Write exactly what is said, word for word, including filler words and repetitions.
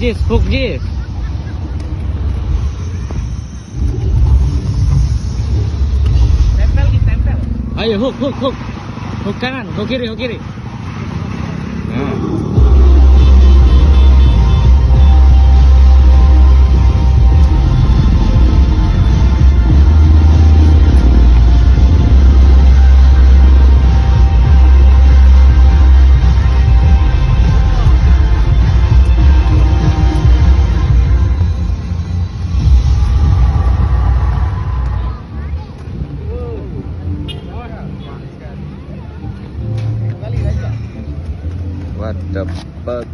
Jis, hook, Jis. Tempel, Jis, tempel. Ayo, hook, hook, hook. Hook kanan, hook kiri, hook kiri. Nah. What the fuck?